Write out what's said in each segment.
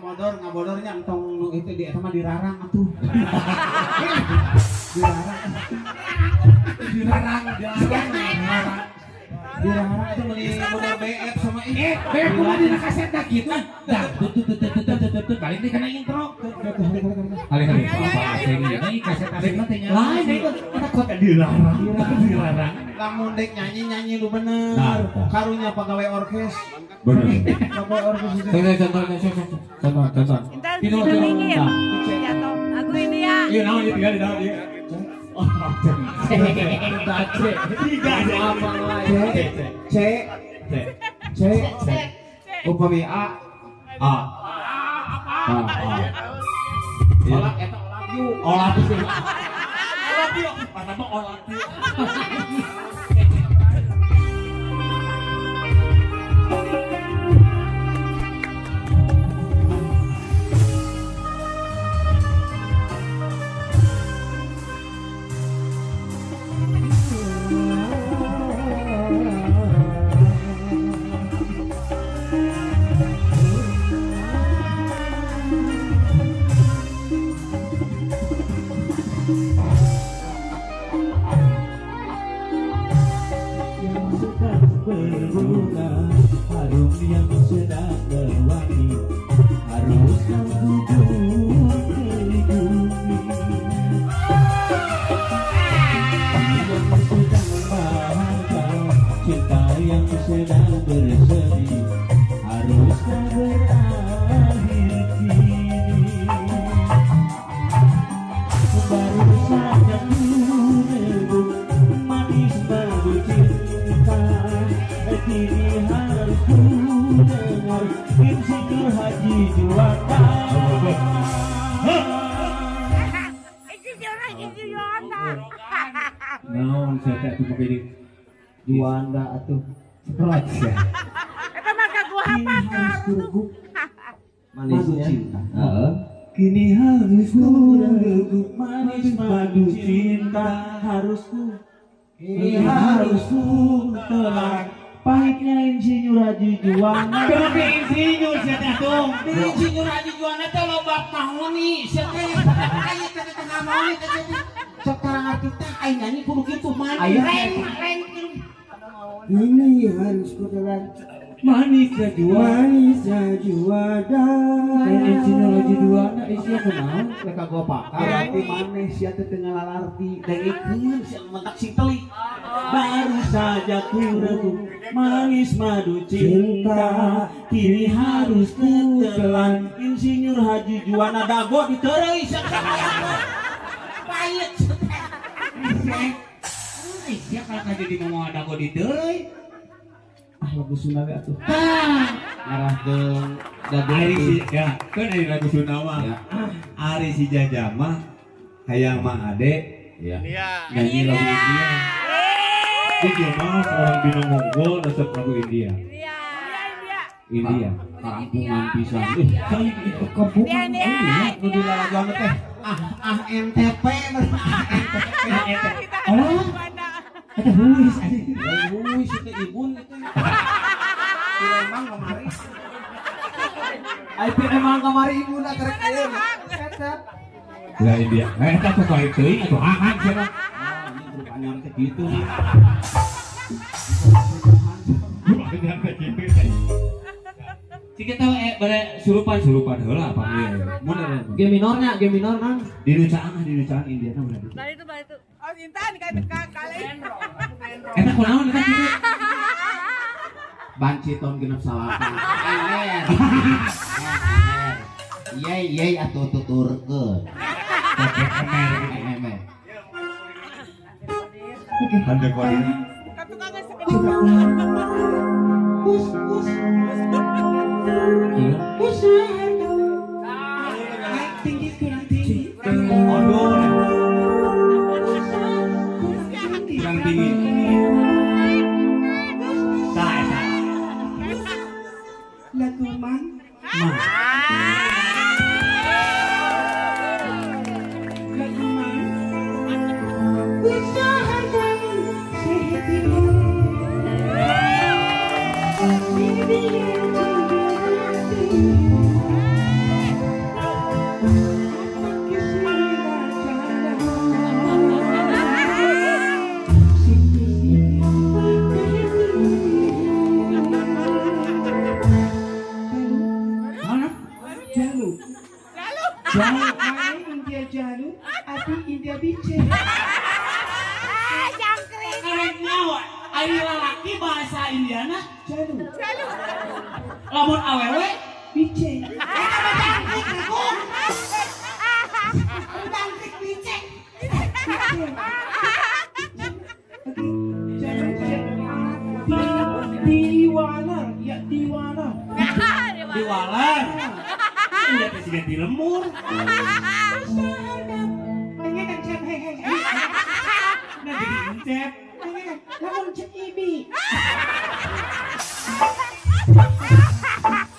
Ngabodor, ngabodornya entong nu itu di eta mah dirarang atuh. Dirarang. Dirarang, dirarang, dirarang. Dirarang itu beli modal BF sama ini. BF kumaha dina kaset dah kitu. Dah tut tut tut tut tut tut balik deui kana intro. Kali-kali apa asing ieu kaset asing mah teh nya. Lain itu eta kota dilarang. Dilarang. Lamun dek nyanyi-nyanyi lu bener. Karunya pegawai orkes. Bener. Pegawai orkes itu. Contoh contoh contoh. Itu jatuh. Lagu ini ya. Iya naon ieu tinggal di dalam ieu. Oh, C. Tiga apa C C C C. Upami A A A A. Olah eta olah yuk. Olah tuh. Olah yuk. Pas apa olah yuk. Berbunga harum yang sedang berwangi harus aku terhubungi yang sedang bahagia cinta yang sedang bersedih haruskah berakhir kini baru saja ku merebut manis madu cinta kini harus ku dengar Insinyur Haji Juanda. Insinyur Haji Juanda. Naon saya teh atuh make Juanda atuh. Seprot ya. Eta mah kaguh apa tuh? Manisnya cinta. Heeh. Kini harus ku rebut manis madu cinta harus ku. Kini harus ku telan pahitnya Insinyur Haji Juanda. Kenapa insinyur sia teh atuh? Insinyur Haji Juanda teh loba mahoni sia teh. Aya teh tengah mahoni teh. Sok tarang arti teh aing nyanyi kudu kitu manis. Reng reng. Ini harus ku telan manisnya Juanda. Manisnya Juanda. Insinyur Haji Juanda isia kunaon? Rek gua pakar berarti maneh sia teh teu ngalalarti dengekeun sia mentak sing telik. Baru saja ku rebut manis madu cinta kini harus ku telan Insinyur Haji Juanda dago diteureuy sia pahit sia kalau jadi ngomong dago diteureuy. Ah lagu Sunda we atuh. Ngarahkeun dago ari si ya kan ari lagu Sunda mah. Ari si Jaja mah hayang Mang Ade ya nyanyi lagu India. Dia mah orang Binong Unggul resep lagu India. India. Kampungan pisan. Kampungan. Iya, nu dilalaguan teh ah ah NTP NTP. Oh. Eta huis anjing. Huis itu ibun itu. Emang kamari. Ai emang kamari ibuna karek ayeuna. Eta. Lah India. Eta tuh balik teuing atuh hahan sia mah. Grup anyar teh kitu. Grup anyar teh kitu. Cik eta bare surupan-surupan heula apa ieu. Mun G minornya, G minor Nang. Di Nucaan, di Nucaan India tah berarti. Bari itu, bari itu. Oh, Intan ka kali. Eta kunaon eta kitu? Banci tahun genep salapan. Emer. Yey yey atuh tuturkeun. Emer. Oke, hande kuadina. Ka tukang geus Us us. Usahakan naik tinggi kurang tinggi. Aduh. Kurang tinggi. Tah eta. Lagu mang. Lagu mang. Usahakan sehat. India Jalur, abi India Bice. Jangkrik. Karek nyawa, ari lalaki bahasa Indiana Jalur. Lamun awewe Bice. Eta mah jangkrik aku. Jangkrik bice. Diwalar, ya diwalar. Diwalar. India teh siga di lemur. Nah jadi encep. Lamun cek ibi.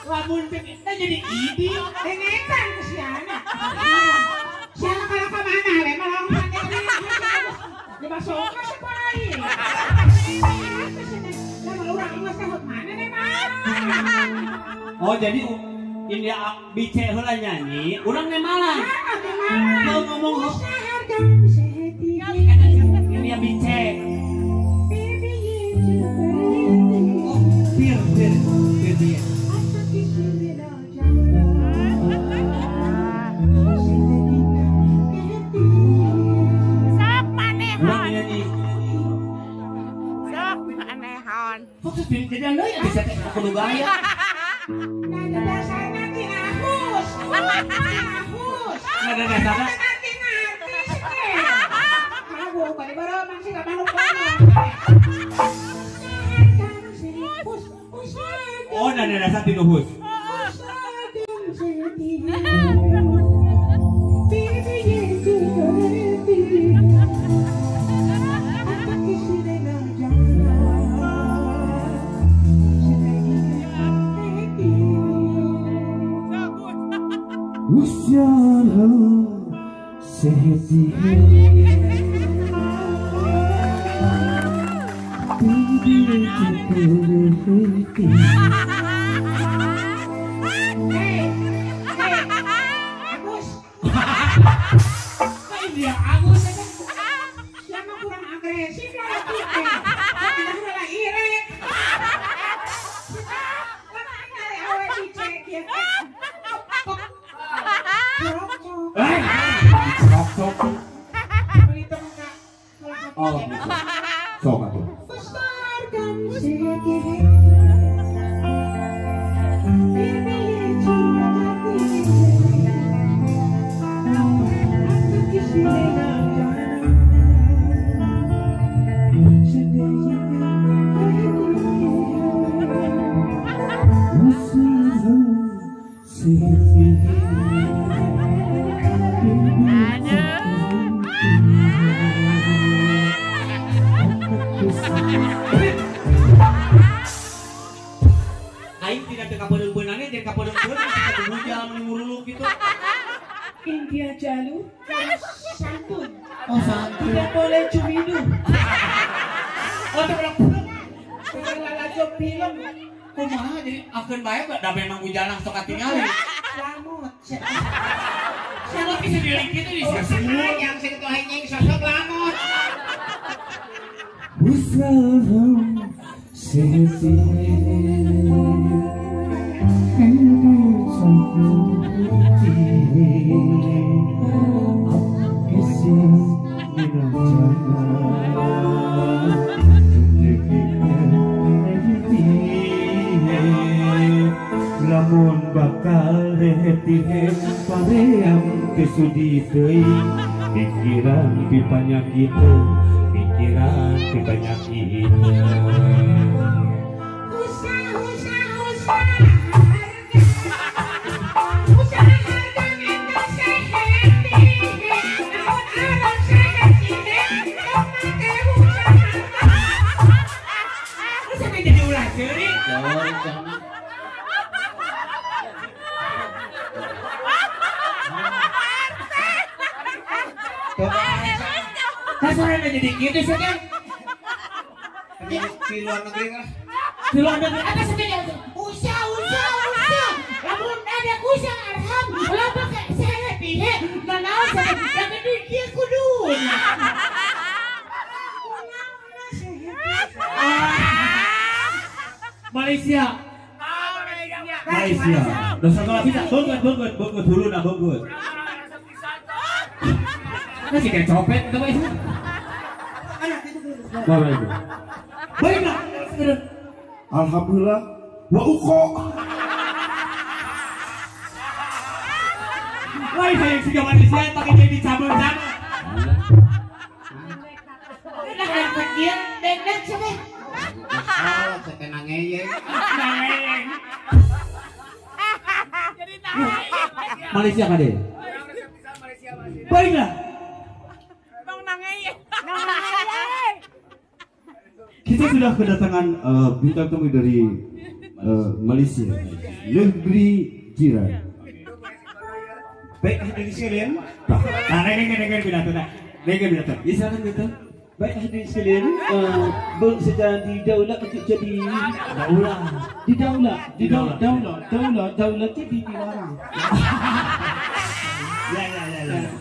Lamun cek nah jadi ibi. Dengetan ke siana. Siana kalau ke mana le malah mana di masuk ke sepai. Lah urang mah sahut mana deh mah. Oh jadi India bice heula nyanyi, urang nemalan. Heeh, Mau ngomong India bice. Pir pir pir dia. Sok manehon. Nyanyi. Sok manehon. Fokus jadi deui atuh teh kudu gaya. Nada dasarna ti ahus. Ahus. Nada dasarna ngerti-ngerti sih. Mau bade bareng sih ka manuk. Oh, nada dasar ti nuhus. Sehati Agus. India Agus Siapa kurang agresif lah kita. Kita sudah irek. Oh, sok atuh. Aing tidak teu kapedeung-peunange jadi kapedeung-peunang kitu bujal meni nguruluk gitu. India Jalur santun. Oh, santun. Tidak boleh cumidu. Oh, teu boleh. Lalajo film. Kumaha jadi akeun bae da memang bujalna sok katingali. Lamot. Siapa bisa dieling kitu di sia yang sing tuh anjing sosok lamot. Lamun bakal rehetihe paream teu sudi teuing pikiran pipanyakit pikiran pipanyakit. Kasurana jadi kitu sih kan? Di luar negeri lah. Di luar negeri ada sedih usah usah usah. Lamun ada usah arham, ulah pakai saya pihe, nanaon saya yang gede kieu kudu. Malaysia. Malaysia. Dosa kalau bisa banget banget banget huluna banget. Nah sih kayak copet itu mah. Bapak Ibu. Baiklah. Alhamdulillah. Wa uko. Lain hayang siga manusia pakai jadi cabang-cabang. Udah hayang kieu dendek cenah. Ah, teh nangeyeng. Nangeyeng. Jadi nangeyeng. Malaysia kade. Baiklah. Bang nangeyeng. Nangeyeng. Kita sudah kedatangan bintang tamu dari Malaysia, negeri jiran. Baik hadirin sekalian. Nah, ini pidato nah. Ini pidato. Ya silakan pidato. Baik hadirin sekalian, sedang didaulat untuk jadi daulah. Didaulat, didaulat, daulat, daulat, daulat jadi dilarang. Ya.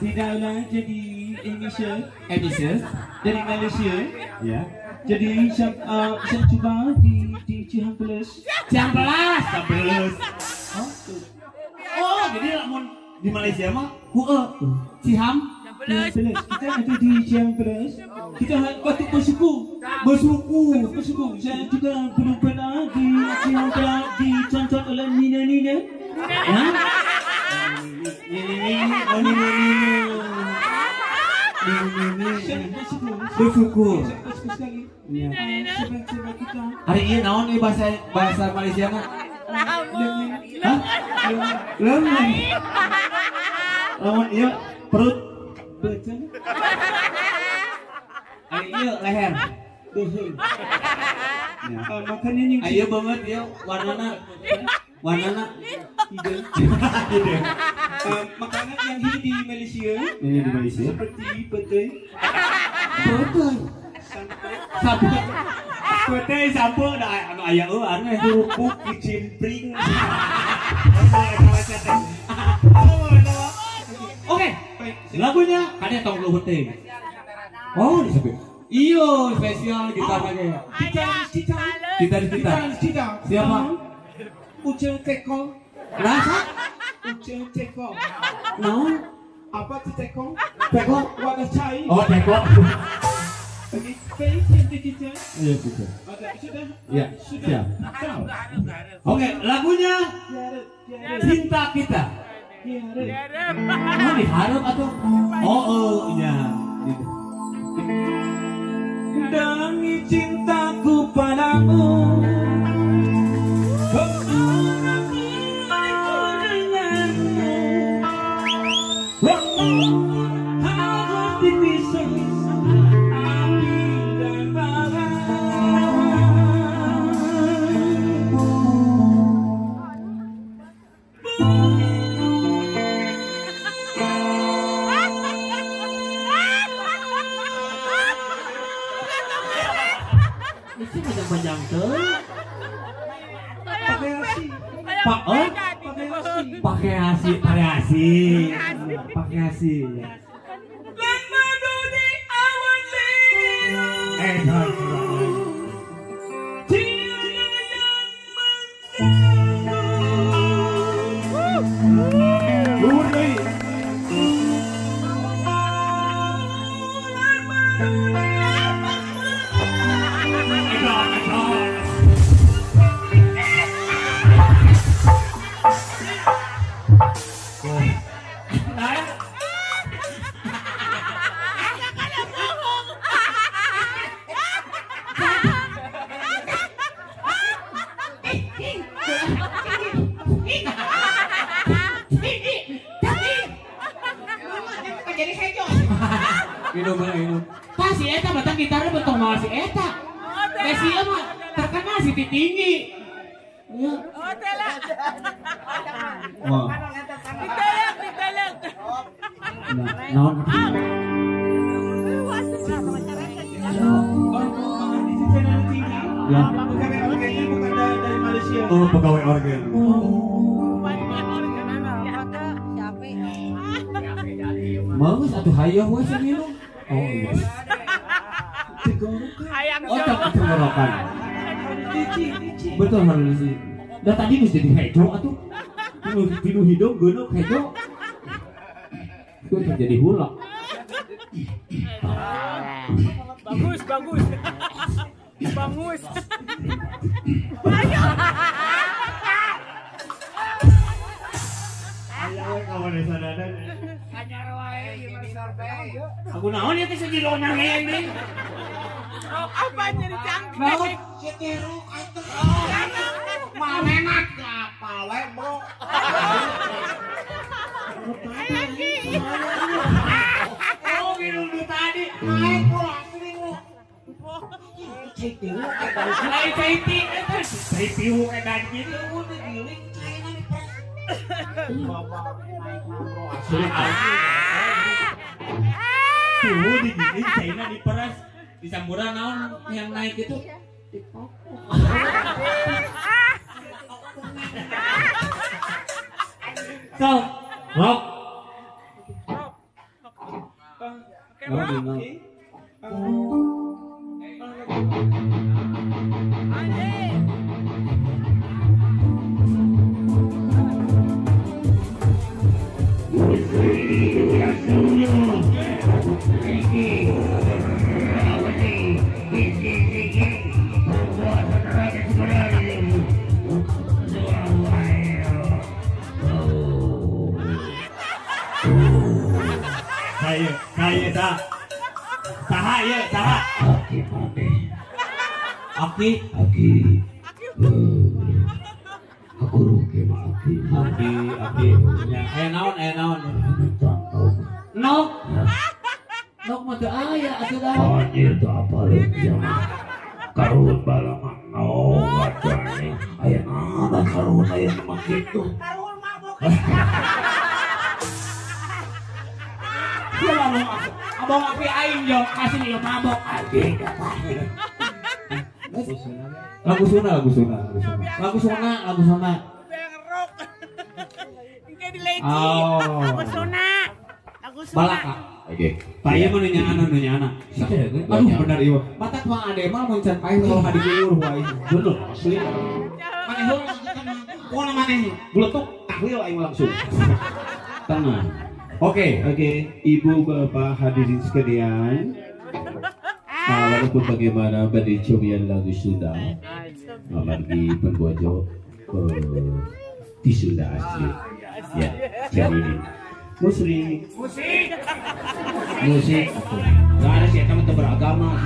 Didaulat jadi Indonesia, Indonesia, dari Malaysia. Ya. Jadi saya cuba di Cihampelas. Cihampelas, Cihampelas. Oh, jadi lamun di Malaysia mah ku Ciham Peles. Kita ada di Cihampelas. Kita patut bersyukur. Bersyukur. Saya juga belum pernah di Cihampelas ditonton oleh Nina-Nina. Hah? Nina-Nina, oh Nina-Nina. Bersyukur. Bersyukur. Bersyukur sekali. Iya. Sebab kita. Hari ini naon nih bahasa Malaysia mah? Hah? Lengan. Lamun ieu perut beuteung. Ari ieu leher. Beuheung. Makanan yang ieu banget ieu warnana. Warnana hidung. Makanan yang ini di Malaysia. Ini di Malaysia. Seperti petai. Petai. Sampai. Petai sampo da anu aya eueuh aneh kerupuk kicimpring. Oke, lagunya kalian tong luhur teh. Oh, disebut. Iyo, spesial gitar lagi. Kita. Siapa? Ucil Teko. Rasa? Ucil Teko. Naon? Apa itu Teko? Teko warna cair. Oh, Teko. Oke, baik kita. Iya, sudah. Oke, sudah. Ya, sudah. Oke, lagunya Cinta Kita. Oh, diharap atau? Oh, iya. Demi cintaku padamu, denganmu, walaupun harus dipisah api dan bara. Isi panjang-panjang tuh. Pakai asi, pakai asi, pakai asi. Minum. Tah si eta batang gitarnya bentuk malah si eta. Messi mah terkenal si tinggi. Ya. Oh, tela. Wah. Ditelek. Naon? Ya. Bukan dari Malaysia. Oh, pegawai organ. Bagus atuh hayoh we sih minum. Oh iya. Oh, tenggorokan. Betul harus sih. Dah tadi geus jadi hejo atuh. Tinu hidung geuneuh hejo. Itu terjadi hula. Bagus, bagus. Bagus. Aku naon ya teh segilona ini. Apa nyeri cangkrik? Ceteruk atuh. Manehna apa we, Bro? Oh, minum du tadi. Naik bro, asli lu. Ceteruk eta lain cai eta cai piu edan kitu udah giling caina dipres. Bapak naik bro asli. Tuh digiling caina diperas. Di Sampura naon yang naik itu? So, rock. Oke, Saya tak. Saha ya, saha. Aki mane. Aki, aki. Aku rugi mah aki. Aki, aki. Ya, aya naon, aya naon. Nok. Nok mah teu aya atuh dah. Anjir teu apaleun ieu mah. Karun bala mah nok atuh aya naon karun aya mah kitu. Karun mabok. Abang api aing jo kasih ieu mabok anjing apa. Lagu Sunda, lagu Sunda, lagu Sunda. Lagu Sunda, lagu Sunda. Rock. Engke dileci. Oh. Lagu Sunda. Lagu Sunda. Balaka. Oke. Pak ieu mah nu nyaana nu nyaana. Aduh bener ieu. Mata mah ade mah mun can paeh kalau kadikiur wae. Bener asli. Maneh heula kumaha maneh? Buletuk tahlil aing langsung. Tenang. Oke, oke, ibu bapak hadirin sekalian. Walaupun bagaimana badai cobian lagu Sunda, margi pembojo di Sunda asli. Ya, jadi ini musik, musik, musik. Gak ada sih, kamu beragama.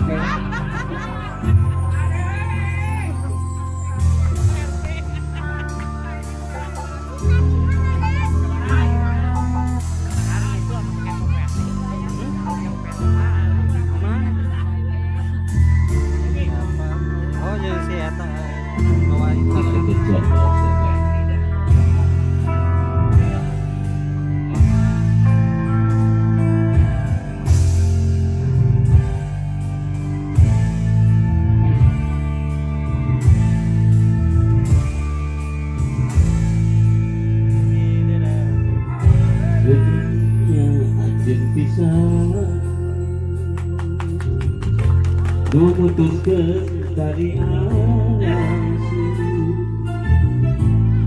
Memutuskan dari asu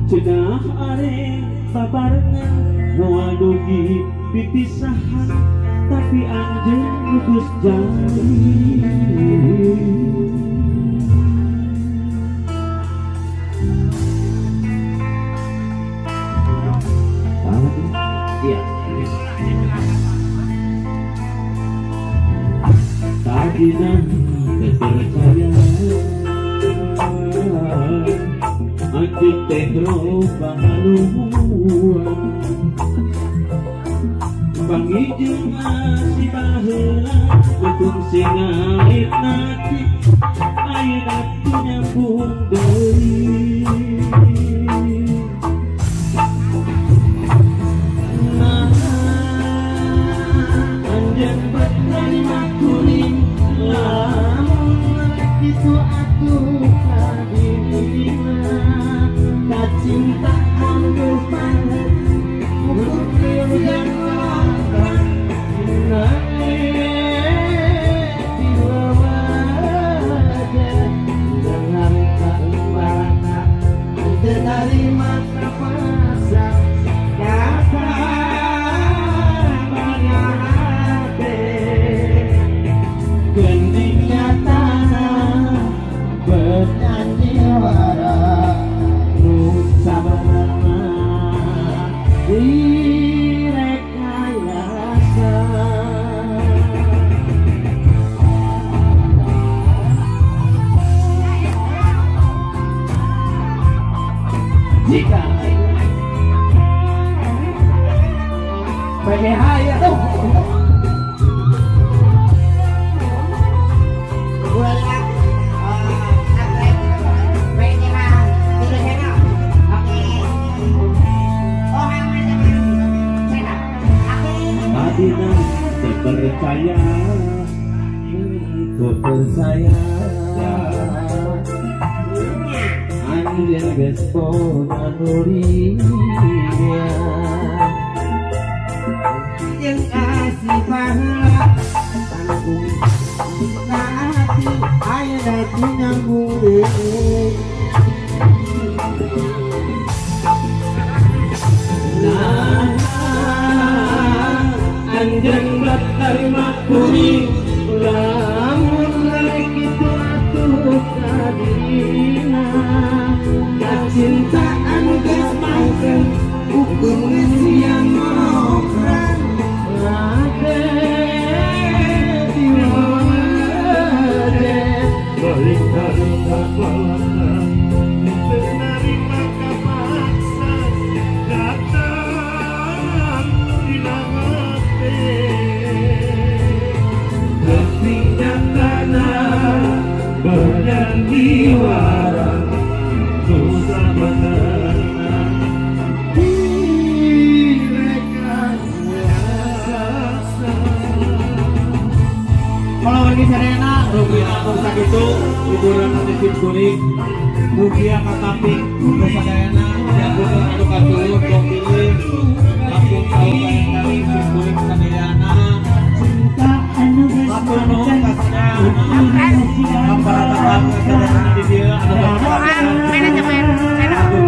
cenah are babarengan moal dugi pipisahan tapi anjeun putus jari. Iya. Tadina percaya anjeun teh loba haluan panggih jeung si baheula untung singait nati ayeuna teu nyambung deui. Nah, anjeun bet narima kuring lamun itu aku kadina kacintaan geus mukir yang langkah naik di wajah dengan tak terima kapasa kata banyak hati. dina percaya ku percaya anjeun geus boga nuria jeung asih baheula tanggung na hati ayeuna nyambung deui. Nah, anjeun bet tarima kuring lamun rek kitu atuh kadina Kacintaan geus mangkeun hukum geus siang morokran lade diwade balik dari kabalana menerima kapaksa datang dina hate pentingnya tanah bernyandiwara susah benar Kalau lagi serena, rugi atur sakitu, hiburan nanti sim kuring, mugia katapi, sadayana, jagungan anu kasuhun, tong pilih, langsung tahu kali sim kuring sadayana, hatur nuhun ka sadayana, kaparatakan ka sadayana di dieu anu atur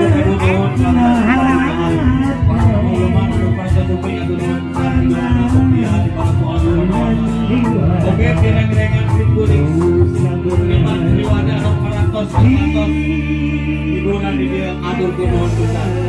nuhun ka sadayana, pengumuman anu parasatupi atur nuhun ka sadayana di para. Oke, pirang-pirangan sim kuring. Memang riwada anu parantos parantos hiburan di dieu atur nuhun pisan.